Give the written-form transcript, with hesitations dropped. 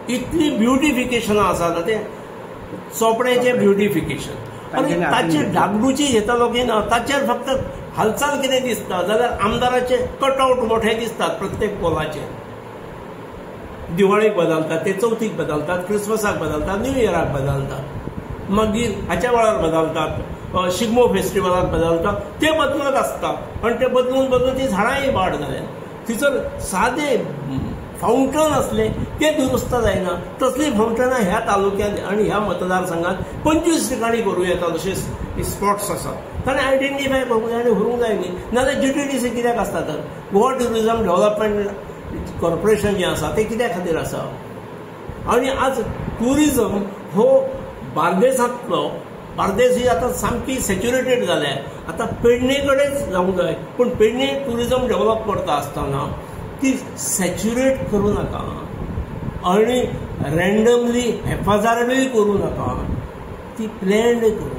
इतली ब्युटिफिकेशनां आसात तें चोपड्याचें ब्युटिफिकेशन आनी ताची डागडुची घेतालो की ना, ताचेर फक्त हालचाल कितें दिसता जाल्यार आमदाराचे कटआवट मोठे दिसतात प्रत्येक पोलाचेर. दिवाळीक बदलतात ते, चवथीक बदलतात, क्रिसमसाक बदलतात, न्यू इयराक बदलतात, मागीर हाच्या वेळार बदलतात, शिगमो फेस्टिवलाक बदलतात, ते बदलत आसतात. आनी ते बदलून बदलून ती झाडांय वाड जाल्या. थंयसर सादे फावंटन असले ते दुरुस्त जायना, तसली फावंटनां ह्या तालुक्यांत आनी ह्या मतदारसंघात 25 ठिकाणी करूं येता. तशे स्पॉट्स आसात, ताणें आयडेंटिफाय करूंक जाय आनी व्हरूंक जाय न्ही. नाजाल्यार GTDC कित्याक आसता तर? गोवा ट्युरिजम डेव्हलपमेंट कॉर्पोरेशन जें आसा तें कित्या खातीर आसा? आनी आज ट्युरिजम हो बार्देसांतलो, बार्देस ही आतां सामकी सॅच्युरेटेड जाल्या, आतां पेडणे कडेच जावंक जाय. पूण पेडणे ट्युरिजम डेव्हलप करता आसतना ती सॅच्युरेट करूं नाका आनी रँडमली हेफाजार्डूय करूं नाका, ती प्लॅन्ड करूंक.